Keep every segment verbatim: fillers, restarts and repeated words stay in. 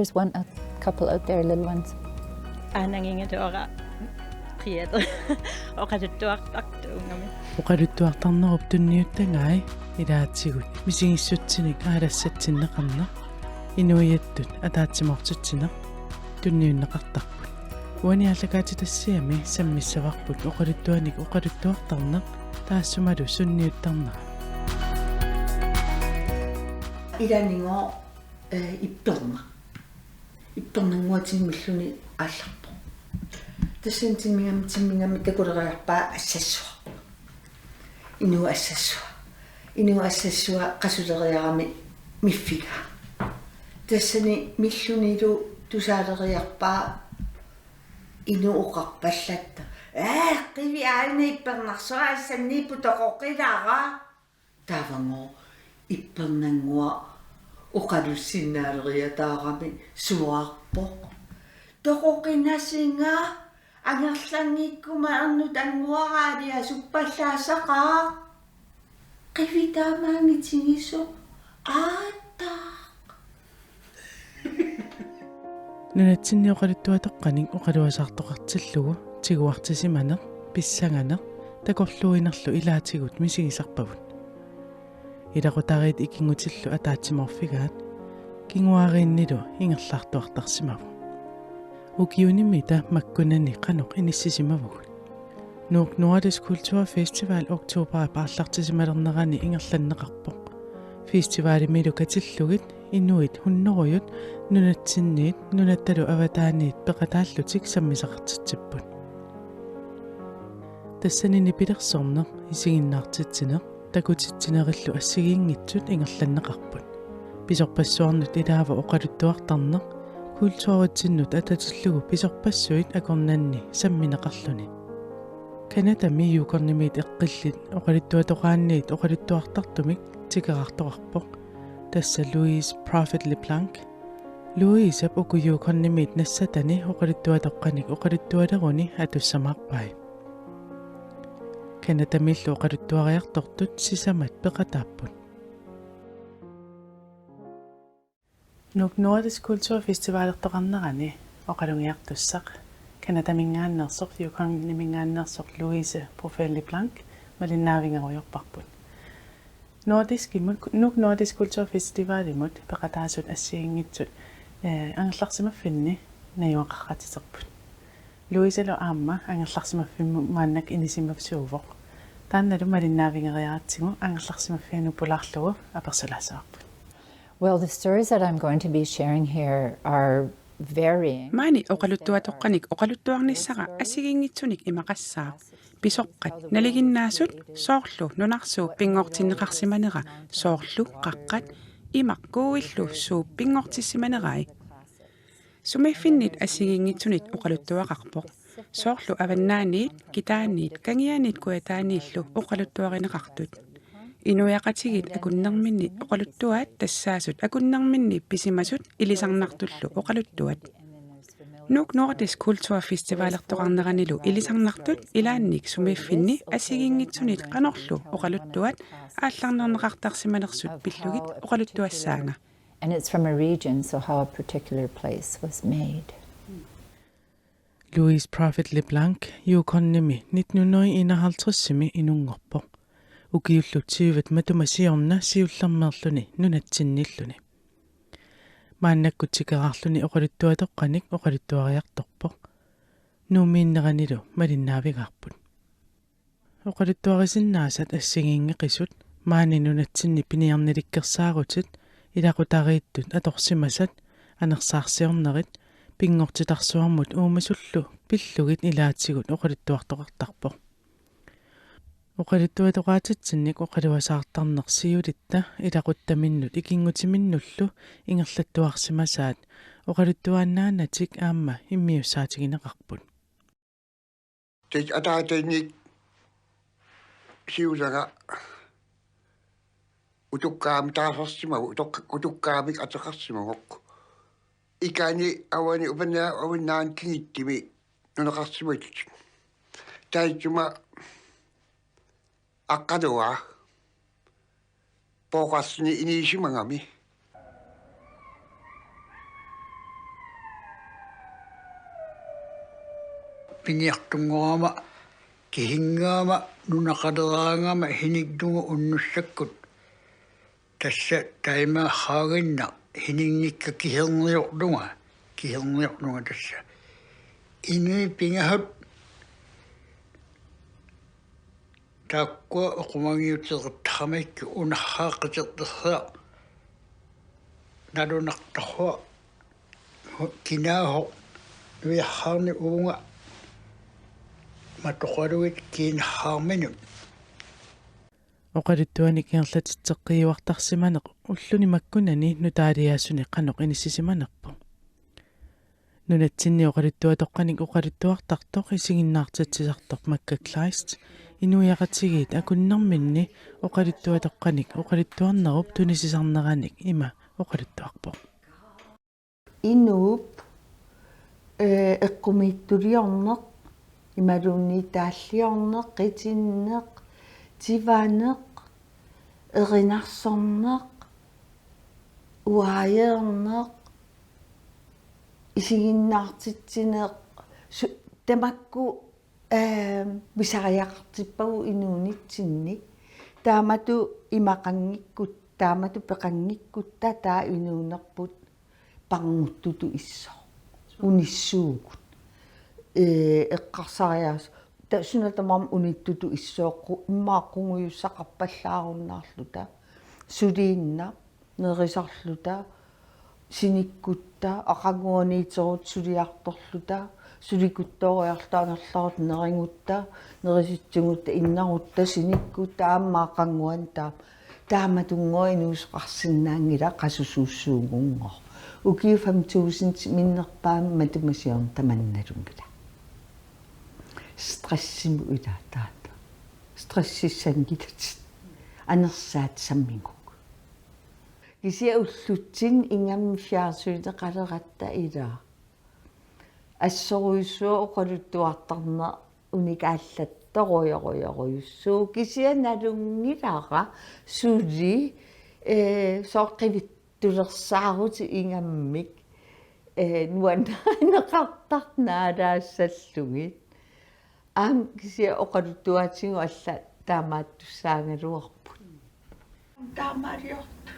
There's one, a couple out there, little ones. Aana angigaluara qiat oqaluttuartartuugami. Oqaluttuartarnerup tunniuttagai ilaatigut misigissutsinik aalassatsinneqarneq, inuiattut ataatsimoortitsineq tunniunneqartarput. Uani aallakaatitassiami sammissavarput oqaluttuanik oqaluttuartarneq taassumalu sunniuttarnera. Ilaanninngooq, eh, ipperneq. Ippernannguaq timmilluni aallarpoq. Tassani timmingam-, timmingami takuleriarpaa assassuaq. Inuup assassuaq. Inuup assassuaq qasuleriarami miffigaa. Tassani millunilu tusaaleriarpaa inuup oqarpallatta: "Ee, qivi aana ippernarsuaq, assanniippoq, toqoqilaara." Taavagooq ippernannguaq oqalussinnaaleriataarami suaarpoq: "Toqoqinasinga, angerlanngikkuma ernutannguara, aliasuppallaasaqaaq." Qivi taama angitigisoq: "Aataaq." Nunatsinni oqaluttuatoqqanik oqaluasaartoqartillugu tiguartisimaneq, pissanganeq takorluuinerlu ilaatigut misigisarpagut. Ilaqutariit ikinngutillu ataatsimoorfigaat, kinguaariinnilu ingerlaartuartarsimavoq. Ukiuni mita makkunani qanoq inissisimavugut? Nuuk Nordisk Kulturfestival oktoberip aallartisimalernerani ingerlanneqarpoq. Festivalimilu katillugit inuit hunnorujut nunatsinniit nunattalu avataaniit peqataallutik sammisaqartitsipput. Tassani nipilersorneq, isiginnaartitsineq, takutitsinerillu assigiinngitsut ingerlanneqarput. Pisorpassuarnut ilaavoq oqaluttuartarneq, kulturitsinnut atatillugu pisorpassuit akornanni sammineqarluni. Canadami Yukonnimiit eqqillit oqaluttuatoqaanniit oqaluttuartartumik tikeraartoqarpoq, tassa Louise Prophet LeBlanc. Louisep uku Yukonnimiit nassatani oqaluttuatoqqanik oqaluttualeruni atussamaarpai. Canadamiillu oqaluttuariartortut sisamat peqataapput. Nuuk Nordisk Kulturfestivalertoqarnerani oqalugiartussaq Canadaminngaanneersoq, Yukonniminngaanneersoq Louise Prophet LeBlanc malinnaavigerujoorparput. Nordiskimut, Nuuk Nordisk Kulturfestivalimut peqataasut assigiinngitsut, eh, angerlarsimaffinni najugaqartiterput. Louiselu aamma angerlarsimaffimmut maannakkut inissisimasuuvoq. Taannalu malinnaavigeriaratsigu angerlarsimaffianut pulaarlugu apersulaassavarput. Well, the stories that I'm going to be sharing here are varying. Maani oqaluttuatoqqanik oqaluttuarnissara assigiinngitsunik imaqassaaq. Pisoqqat nalinginnaasut, soorlu nunarsuup pinngortinneqarsimanera, soorlu qaqqat, imaq kuuillu suup pinngortissimanerai. Sumiiffinnit assigiinngitsunit oqaluttuaqarpoq, soorlu avannaaniit, kitaaniit, kangianiit kujataaniillu oqaluttuarineqartut. Inuiaqatigiit akunnerminni oqaluttuaat tassaasut akunnerminni pisimasut ilisarnartullu oqaluttuat. Nuuk Nordisk Kulturfestivalertoqarneranilu ilisarnartut ilaannik sumiiffinni assigiinngitsunit qanorlu oqaluttuat aallarnerneqartarsimanersut pillugit oqaluttuassaanga. And it's from a region, so how a particular place was made. Louise Prophet LeBlanc Yukonnimi nitten hundrede enoghalvtredsimi inunngorpoq. Ukiullu tyvet matuma siorna siullermeerluni nunatsinniilluni. Maannakkut tikeraarluni oqaluttuatoqqanik oqaluttuariartorpoq. Nuummiinneranilu malinnaavigaarput. Oqaluttuarisinnaasat assigiinngeqisut maani nunatsinni piniarnilikkersaarutit ilaqutariittut atorsimasat anersaarsiornerit pinngortitarsuarmut uumasullu pillugit ilaatigut oqaluttuartoqartarpoq. Oqaluttuatoqaatitsinnik oqaluasaartarneq siulitta ilaquttaminnut ikinngutiminnullu ingerlattuarsimasaat oqaluttuaannaanatik aamma immiussaatigineqarput. Tassa ataataannik siullermik utukkaamik taasarsimavoq, utuk-, utukkaamik ateqarsimavoq. Ikani avani upanna-, avannaani kingitsimi nunaqarsimatut. Taitsuma aqqaluaa pooqarluni inigisimagami. piniartunngorama kihinngaama nunaqaleraangama hininngillugu unnussakkut. Tassa taimaaqqaaginnaq hininngikka kiherniorlunga, kiherniorlunga tassa. Inuit pingahut taakkua oqimanngiuteqittaramikkit unarraa qiterterraa nalunartorsuaq kinaasoq nuiarsaarni uunga matoqaluit kiinarsaarminut. Oqaluttuanik ingerlatitseqqiuartarsimaneq ulluni makkunani nutaaliaasuni qanoq inissisimanerpoq. Nunatsinni oqaluttuatoqqanik oqaluttuartartoq isiginnaartitsisartoq Makka Kleist inuiaqatigiit akunnerminni oqaluttuatoqqanik oqaluttuarnerup tunisisarneranik ima oqaluttuarpoq. Inuup, ee, eqqumiitsuliorneq, imaluunniit taalliorneq, qitinneq, tivaneq, erinarsorneq, uaajeerneq, isiginnaartitsineq, su-, tamakku, ee, pisariaqartippagut inuunitsinni. Taamatut imaqanngikkutta, taamatut peqanngikkutta taava inuunerput parnguttutut issooq. Unissuugut. Ee, eqqarsariaaseq. Tassa suna tamarmi unittutut issooq, immaqa qungujussaqarpallaarunnaarluta. Suliinnaq, nerisarluta, sinikkutta, aqaguaniitserut suliartorluta, sulikuttooriarluta angerlarluta nerigutta, nerisitsigutta innarutta, sinikkutta, aamma aqaguani taama. Taamatunngooq inuusoqarsinnaanngilaq qasusuussuugunngooq. Ukiut fem tusind minnerpaamik matuma siorna tamanna nalunngilaq. Stressimut ilaa taanna. Stressissanngilatit. Anersaat samminngooq. Kisianni ullutsinni ingammik fjernsyneqaleratta ilaa. Assorujussuaq oqaluttuartarneq unikaallattorujorujorujussuuvoq, kisianni nalunngilara suli, ee, soorlu qivittulersaarutit ingammik, ee, nuannarineqartartut naalaassallugit. Aamma kisianni oqaluttuatigut allat taamaattussaagaluarput. Taamaaliortut.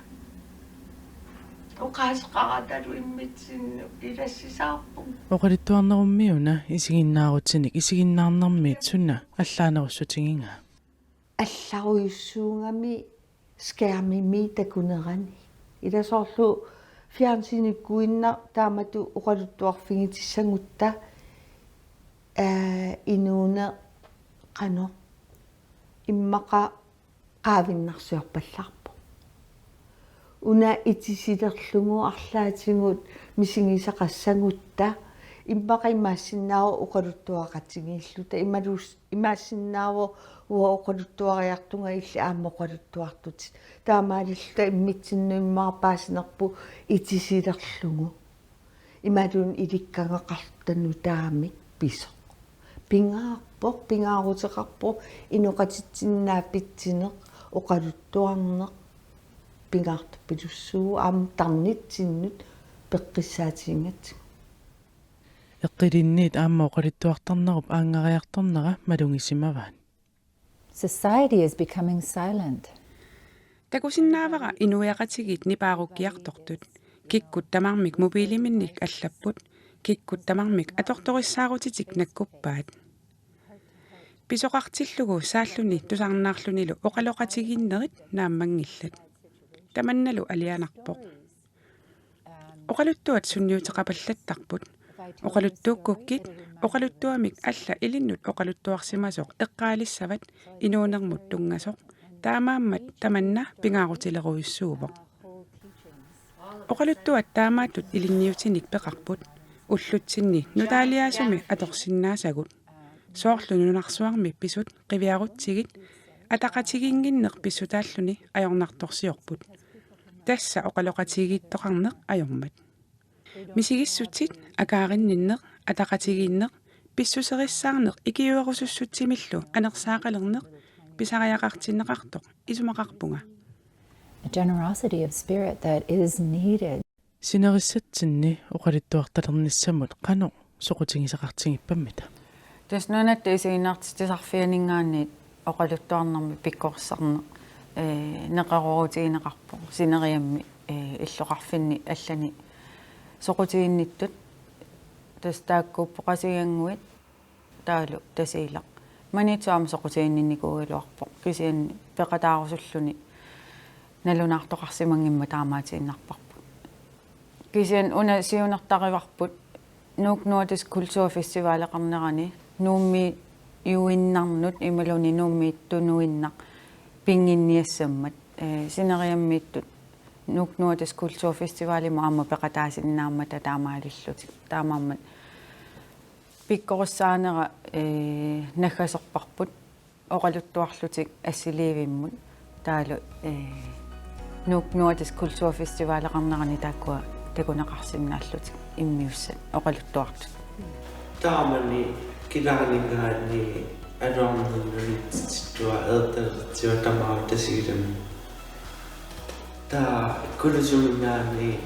Oqaaseqaratalu immitsinnut ilassisaarpugut. Oqaluttuarnerummiuna isiginnaarutinik isiginnaarnermiit suna allaanerussutigigaa? Allarujussuugami skærmimi takunerani. Ilaa soorlu fjernsynikkuinnaq taamatut oqaluttuarfigitissagutta, ee, inuuneq qanoq immaqa qaavinnarsiorpallaarpoq. Una itisilerlugu arlaatigut misigisaqassagutta immaqa imaassinnaavoq oqaluttuaqatigiilluta, imaluunniit imaassinnaavoq uanga oqaluttuariartunga illit aamma oqaluttuartutit. Taamaalilluta immitsinnut immaqa paasinerput itisilerlugu. Imaluunniit ilikkagaqarluta nutaamik pisoq. Pingaarpoq, pingaaruteqarpoq, inoqatitsinnut naapitsineq, oqaluttuarneq, pingaartorujussuuvoq aamma tarnitsinnut peqqissaatigigatsigu. Eqqilinniit aamma oqaluttuartarnerup aanngariartornera malugisimavaat. Society is becoming silent. Takusinnaavara inuiaqatigiit nipaarukkiartortut. Kikkut tamarmik mobiiliminnik allapput. Kikkut tamarmik atortorissaarutitik nakkuppaat. Pisoqartillugu saalluni tusarnaarlunilu oqaloqatigiinnerit naammanngillat. Tamannalu alianarpoq. Oqaluttuat sunniuteqapallattarput. Oqaluttuukkukkit, oqaluttuamik alla ilinnut oqaluttuarsimasoq eqqaalissavat inuunermut tunngasoq. Taamaammat tamanna pingaarutilerujussuuvoq. Oqaluttuat taamaattut ilinniutinik peqarput. Ullutsinni nutaaliaasumi atorsinnaasagut. Soorlu nunarsuarmi pisut qiviarutsigit ataqatigiinnginneq pissutaalluni ajornartorsiorput. Tassa oqaloqatigiittoqarneq ajormat. Misigissutsit, akaarinninneq, ataqatigiinneq, pissuserissaarneq ikiuerusussutsimillu anersaaqalerneq pisariaqartinneqartoq isumaqarpunga. A generosity of spirit that is needed. Sinerissatsinni oqaluttuartalernissamut qanoq soqutigisaqartigippammita? Tassa nunatta isiginnaartitsisarfianinngaanniit oqaluttuarnermi pikkorissarneq, ee, neqeroorutigineqarpoq sineriammi, ee, illoqarfinni allani soqutiginnittut. Tassa taakkuupput Qasigiannguit taavalu Tasiilaq. Maniitsoq aamma soqutiginninnikuugaluarpoq. Kisianni peqataarusulluni nalunaartoqarsimanngimmat taamaatiinnarparput. Kisianni una siunertarivarput Nuuk Nordisk Kulturfestivaleqarnerani Nuummiuinnarnut imaluunniit Nuummiit tunuinnaq pinnginniassammat. Ee, sineriammiittut Nuuk Nordisk Kulturfestivalimut aamma peqataasinnaammata taamaalillutik. Taamaammat pikkorissaanera, ee, naggaserparput oqaluttuarlutik assiliivimmut taavalu, ee, Nuuk Nordisk Kulturfestivaleqarnerani taakkua takuneqarsinnaallutik immiussat oqaluttuartut. Taamani kilaaninngaanniit aluarnernut nunitsitsittua eertalertitsiva tamaava Tasiilami. Taava Kulusiminngaanniit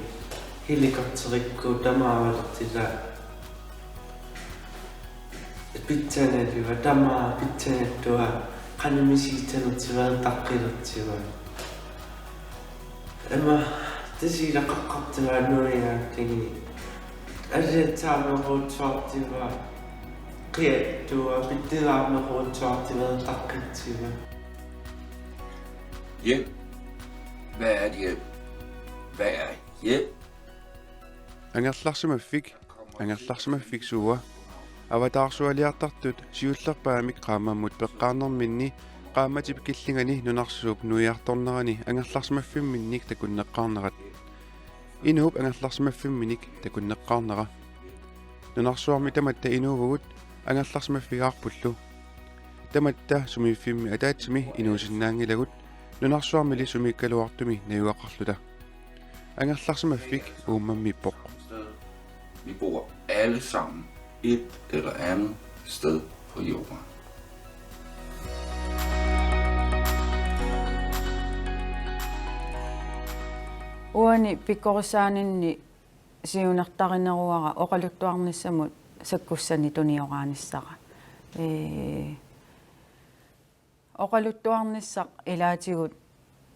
helikopterikkut tamaavalertila pitsanaliva, tamaava pitsanattua qanoq misigissanertigiva eertaqqilertiva. Aamma Tasiilaq qaqqartiga nuiaatigi. Aliatsaameruutsuartiga qiattua, pitsaneruutsuartiga eertaqqitsiva. Hjælp. Hvad er det, hjælp? Hvad er hjælp? Angerlarsimaffik, angerlarsimaffik suua? Avataarsualiartartut siullerpaamik qaammammut peqqaarnerminni qaammatip killingani nunarsuup nuiartornerani angerlarsimaffimminnik takunneqqaarnerat. Inuup angerlarsimaffimminik takunneqqaarnera. Nunarsuarmi tamatta inuuvugut angerlarsimaffigaarpullu. Tamatta sumiiffimmi ataatsimi inuusinnaanngilagut nunarsuarmili sumiikkaluartumi najugaqarluta. Angerlarsimaffik uummammiippoq. Vi bor alle sammen et eller andet sted på jorden. Uani pikkorissaaninni siunertarineruara oqaluttuarnissamut sakkussanik tuniorarnissara. Ee, oqaluttuarnissaq ilaatigut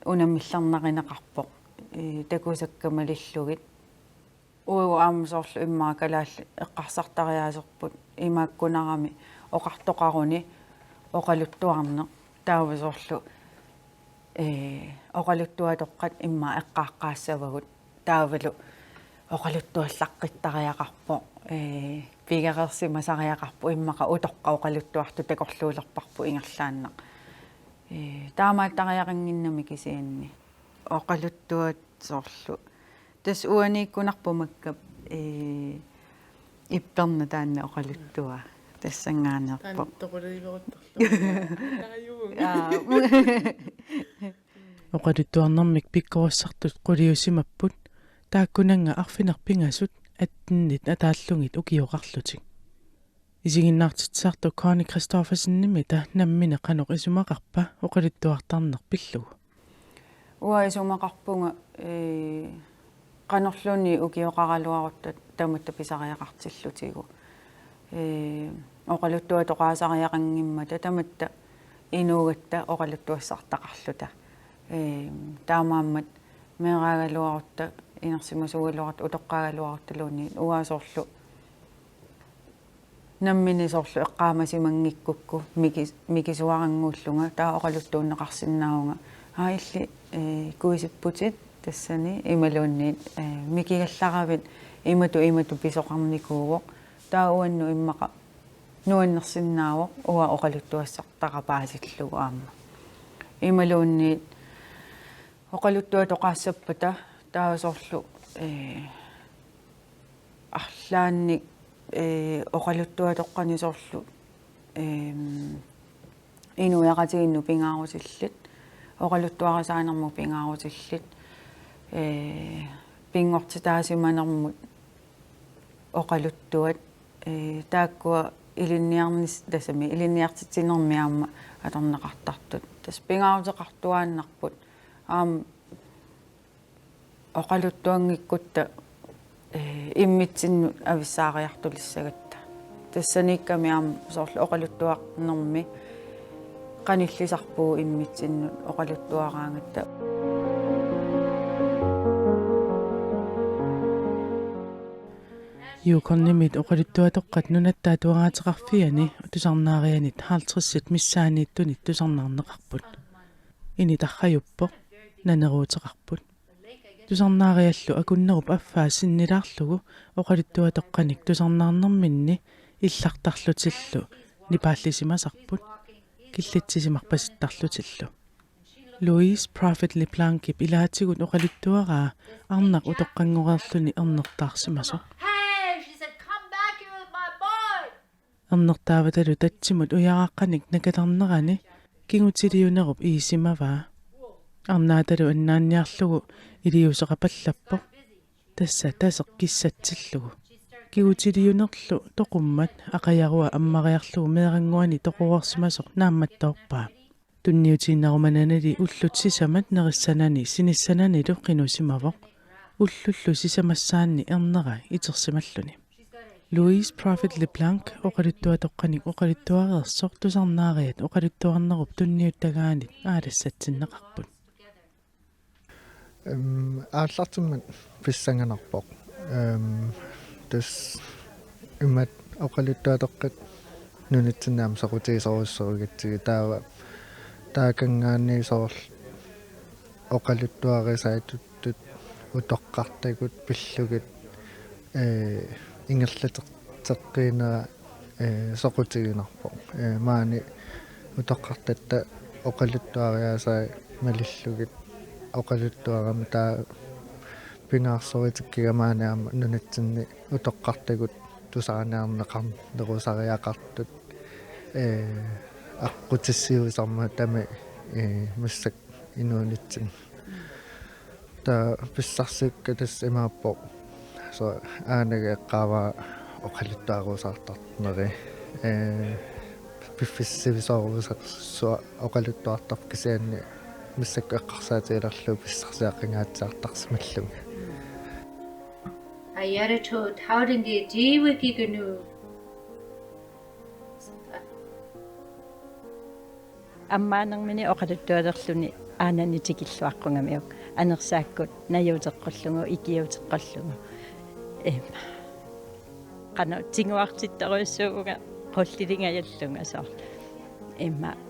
unammillernarineqarpoq, ee, takusakka malillugit. Uagut aamma soorlu immaqa kalaallit eqqarsartariaaserput imaakkunarami oqartoqaruni oqaluttuarneq taava soorlu, ee, oqaluttuatoqqat immaqa eqqaaqqaassavagut taavalu oqaluttuallaqqittariaqarpoq, ee, pigereersimasariaqarpoq immaqa utoqqaq oqaluttuartut takorluulerparput ingerlaannaq. Ee, taamaattariaqannginnami kisianni. Oqaluttuat soorlu. Tassa uaniikkunarpoq makkap, ee, ipperna taanna oqaluttuaq. Tassanngaanneerpoq. Taanna toquliiveruttorlu. Taajuu. Aa. Oqaluttuarnermik pikkorissartut quliusimapput, taakkunannga arfineq-pingasut attenit ataallugit ukioqarlutik. Isiginnaartitsisartoq Connie Christoffersenimita nammineq qanoq isumaqarpa oqaluttuartarneq pillugu? Uanga isumaqarpunga, ee, qanorluunniit ukioqaraluarutta tamatta pisariaqartillutigu. Ee, oqaluttuatoqaasariaqanngimmata tamatta inuugatta oqaluttuassartaqarluta. Ee, taamaammat meeraagaluarutta, inersimasuugaluarutta, utoqqaagaluaruttaluunniit uanga soorlu nammineq soorlu eqqaamasimanngikkukku miki-, mikisuarannguullunga taava oqaluttuunneqarsinnaavunga. Aa, illit, ee, kuisipputit tassani imaluunniit, ee, mikigallaravit imatut imatut pisoqarnikuuvoq. Taava uannut immaqa nuannersinnaavoq uanga oqaluttuassartaqarpaasillugu aamma. Imaluunniit oqaluttuatoqaassappata taava soorlu, ee, arlaannik, ee, oqaluttuatoqqani soorlu, eem, inuiaqatigiinnut pingaarutillit, oqaluttuarisaanermut pingaarutillit, ee, pinngortitaasimanermut oqaluttuat, ee, taakkua ilinniarnis-, tassami ilinniartitsinermi aamma atorneqartartut. Tassa pingaaruteqartuaannarput. Aamma oqaluttuanngikkutta, ee, immitsinnut avissaariartulissagatta. Tassaniikkami aamma soorlu oqaluttuarnermi qanillisarpugut imminnut oqaluttuaraangatta. Yukonimit oqaluttuatoqqat Nunatta Atuagaateqarfiani tusarnaarianit halvtredsit missaanniittunit tusarnaarneqarput. Ini tarrajuppoq, naneruuteqarput. Tusarnaariallu akunnerup affaa sinnilaarlugu oqaluttuatoqqanik tusarnaarnerminni illartarlutillu nipaallisimasarput, killitsisimarpasittarlutillu. Louise Prophet LeBlancip ilaatigut oqaluttuaraa arnaq utoqqanngoreerluni ernertaarsimasoq. Hey, she said, "Come back here with my boy." Ernertaavatalu tatsimut ujaraqqanik nakatarnerani kigutiliunerup iisimavaa. Arnaatalu annaanniarlugu iliuuseqapallappoq. Tassa taseq kissatsillugu. Kigutiliunerlu toqummat aqajarua ammariarlugu meerannguani toqoreersimasoq naammattoorpaa. Tunniutiinnarumananili ullut sisamat nerissanani sinissananilu qinusimavoq. Ullullu sisamassaanni ernera itersimalluni. Louise Prophet LeBlanc oqaluttuatoqqanik oqaluttuareersoq tusarnaariat oqaluttuarnerup tunniuttagaanit aalassatsinneqarput. Em, aallartimmat pissanganarpoq. Em, tassa imaat oqaluttuatoqqat nunatsinni aamma soqutigisorujussuugatsigit taava taakanngaanniit soorlu oqaluttuarisaatut utoqqartagut pillugit, ee, ingerlateqqiinera, ee, soqutiginarpoq. Ee, maani utoqqartatta oqaluttuariaasaat malillugit oqaluttuarami taava pingaarsoritikkigami maani aamma nunatsinni utoqqartagut tusarnaarneqarnerusariaqartut, ee, aqqutissiuisarmata taama, ee, massakkut inuunitsinni. Taava pissarsiukka tassa imaappoq. Soorlu aanaga eqqaavaa oqaluttuarusaartarneri. Ee, piffissaq sivisoorujussuaq oqaluttuartarpoq kisianni massakkut eqqarsaatigilerlugu pissarsiaqqangaatsiartarsimallunga. Ayaratot haudende jiwikigunu. Ammaanermini oqaluttualerluni aanani tikilluaqqugamiuk, anersaakkut najuuteqqullugu, ikiuuteqqullugu. Em, qanoq tiguartittorujussuuvunga qullilingajallunga soorlu. Immaqa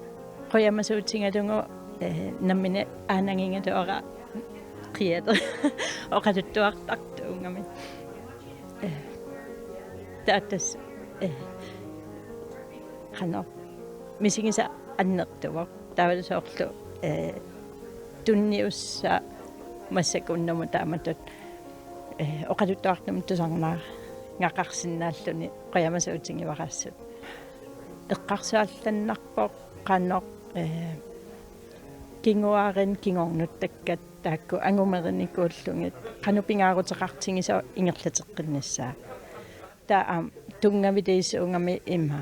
qujamasuutigalugu, eh, nammineq aanagigaluara qialu oqaluttuartartuugami. Eh, taava tassa, eh, qanoq misigisaq annertuvoq. Taavalu soorlu, eh, tunniussaq massakkut unnummut taamatut, eh, oqaluttuartumik tusarnaagaqarsinnaalluni qujamasuutigivaraassut. Eqqarsaallannarpoq qanoq, eh, kinguaarinni kingornuttakkat taakku angumerinikuullugit qanoq pingaaruteqartigisoq ingerlateqqinnissaa. Taava aamma tunngaviliisuugami ima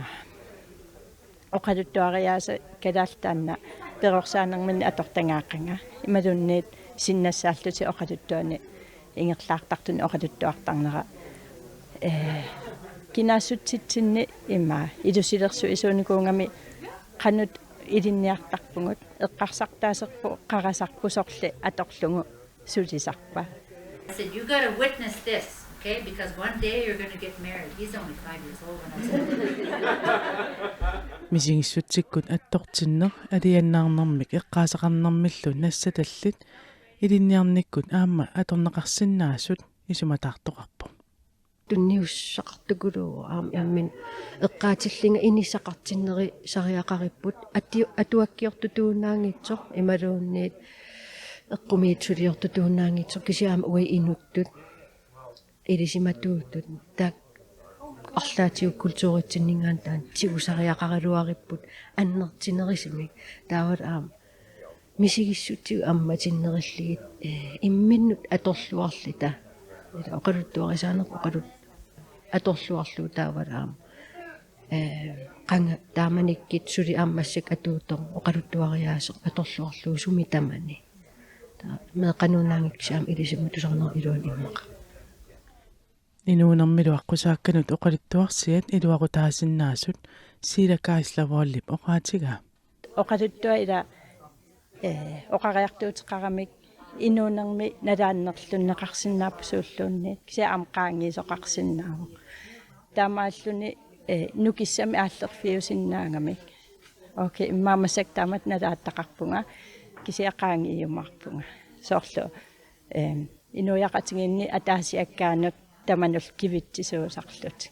oqaluttuariaaseq kalaallit taanna perorsaanerminni atortagaaqaanga. Imaluunniit sinnassaallutik oqaluttuani ingerlaartartuni oqaluttuartarnera. Ee, kinaassutsitsinni ima ilusilersuisuunikuugami qanoq ilinniartarpugut, eqqarsartaaserput qarasarput sorleq atorlugu sulisarpa. I said, "You gotta witness this, okay? Because one day you're gonna get married." He's only five years old when I was Misigissutsikkut attortinneq alianaarnermik eqqaasaqarnermillu nassatallit ilinniarnikkut aamma atorneqarsinnaasut isumataartoqarpoq. Tunniussaqartukuluuvoq aamma imminut eqqaatillinga inissaqartinnerusariaqaripput ati-, atuakkiortutuunnaanngitsoq imaluunniit eqqumiitsuliortutuunnaanngitsoq kisianni aamma uagut inuttut ilisimatuutut taakku arlaatigut kulturitsinninngaanniit taanna tigusariaqaraluaripput annertunerusumik taavalu aamma misigissutsigut ammatinnerullutik, eh, imminnut atorluarluta. Ila oqaluttuarisaanerput oqalut-, atorluarlugu taavalu aamma, eh, qanga taamanikkut suli aamma massakkut atuuttoq oqaluttuariaaseq atorluarlugu sumi tamani. Taava meeqqanuunnaanngitsoq kisianni aamma ilisimatuusarnerup iluani immaqa. Inuunermilu aqqusaakkanut oqaluttuarsiat iluaqutaasinnaasut Siila Geisler Woldip oqaatigaa. Oqaluttuaq ila, eh, oqariartuuteqaramik inuunermi nalaannerlunneqarsinnaapput suulluunniit, kisianni aamma qaangiisoqarsinnaavoq. Taamaalluni, eh, nukissamik aallerfiusinnaagamik. Okay, immaqa massakkut taamatut nalaattaqarpunga, kisianni qaangiumaarpunga. Soorlu, eh, inuiaqatigiinni ataasiakkaanut tamanullu kivitsisuusarlutik.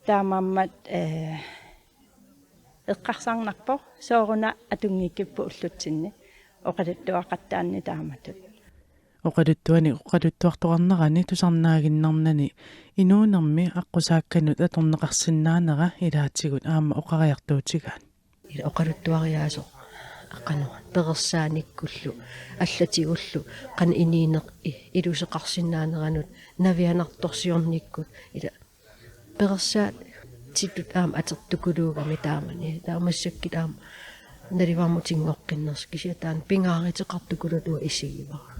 Taamaammat, eh, eqqarsarnarpoq sooruna atunngikkipput ullutsinni oqaluttuaqattaanni taamatut. Oqaluttuanik oqaluttuartoqarnerani tusarnaaginnarnani inuunermi aqqusaakkanut atorneqarsinnaanera ilaatigut aamma oqariartuutigaat. Ila oqaluttuariaaseq qanoq perersaanikkullu allatigullu qanoq inuuneq i-, iluseqarsinnaaneranut navianartorsiornikkut ila perersaatit aamma atortukuluugami taamani. Taava massakkut aamma naluara aamma tinngoqqinnersoq, kisianni taanna pingaaruteqartukuluugatta isigivara.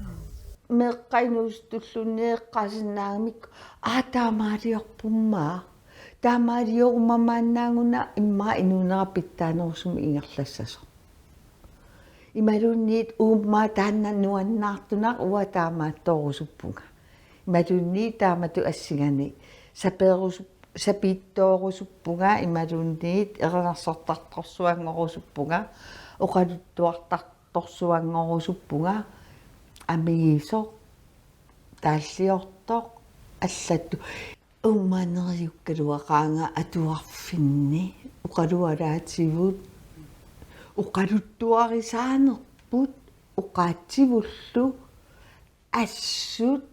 Meeqqat inuusuttulluunniit eqqaasinnaagamikku: Aa, taamaaliorpummaa. Taamaalioruma maannaaguna immaqa inuunera pitsaanerusumik ingerlassasoq. Imaluunniit uummaa taanna nuannaartunaq, uanga taamaattoorusuppara. Imaluunniit taamatut assinganik sapeerusup-, sapiittoorusuppara, imaluunniit erinarsortartorsuanngorusuppara, oqaluttuartartorsuanngorusuppara, amigisoq, taalliortoq, allatut. Uummaa neriukkaluaqaanga atuarfinni oqalualaatigut, oqaluttuarisaanerput oqaatsivullu, assut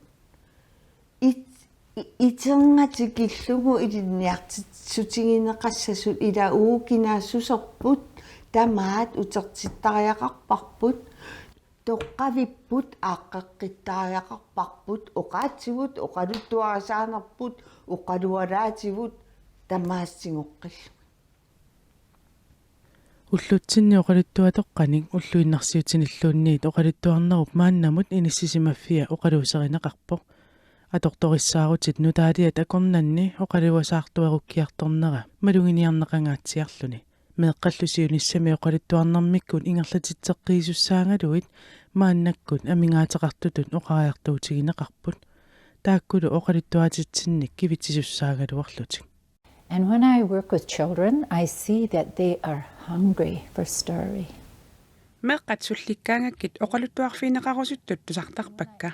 it-, i-, iterngaatikillugu ilinniartitsissutigineqassasut. Ila uagut kinaassuserput tamaat utertittariaqarparput, toqqavipput aaqqeqqittariaqarparput, oqaatsivut oqaluttuarisaanerput oqalualaatigut tamaasa tigoqqillugit. Ullutsinni oqaluttuatoqqanik ulluinnarsiutinilluunniit oqaluttuarnerup maannamut inissisimaffia oqaluuserineqarpoq. Atortorissaarutit nutaaliat akornanni oqaluasaartuerukkiartornera maluginiarneqangaatsiarluni. Meeqqallu siunissami oqaluttuarnermikkut ingerlatitseqqiisussaagaluit maannakkut amigaateqartutut oqariartuutigineqarput. Taakkulu oqaluttuaatitsinnik kivitsisussaagaluarlutik. And when I work with children, I see that they are hungry for story. Meeqqat sullikkaangakkit oqaluttuarfigineqarusuttut tusartarpakka.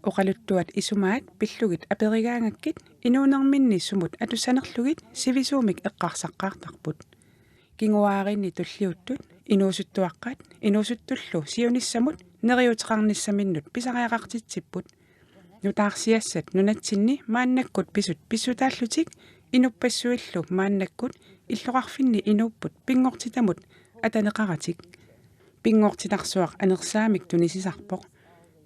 Oqaluttuat isumaat pillugit aperigaangakkit inuunerminni sumut atussanerlugit sivisuumik eqqarsaqqaartarput. Kinguaarinni tulliuttut inuusuttuaqqat inuusuttullu siunissamut neriuuteqarnissaminnut pisariaqartitsipput. Nutaarsiassat nunatsinni maannakkut pisut pissutaallutik inuppassuillu maannakkut illoqarfinni inuupput pinngortitamut ataneqaratik. Pinngortitarsuaq anersaamik tunisisarpoq.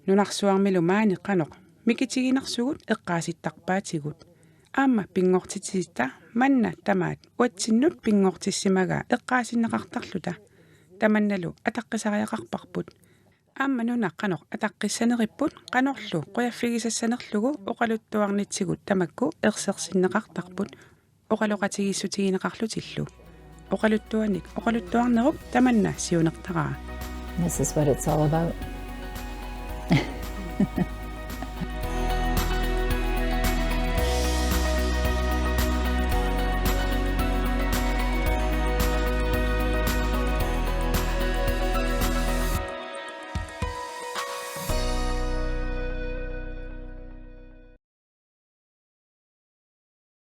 Nunarsuarmilu maani qanoq mikitiginersugut eqqaasittarpaatigut. Aamma pinngortitsisitta manna tamaat uatsinnut pinngortissimagaa eqqaasinneqartarluta. Tamannalu ataqqisariaqarparput. Aamma nuna qanoq ataqqissaneripput qanorlu qujaffigisassanerlugu oqaluttuarnitsigut tamakku ersersinneqartarput oqaloqatigiissutigineqarlutillu. Oqaluttuanik oqaluttuarnerup tamanna siunertaraa. This is what it's all about.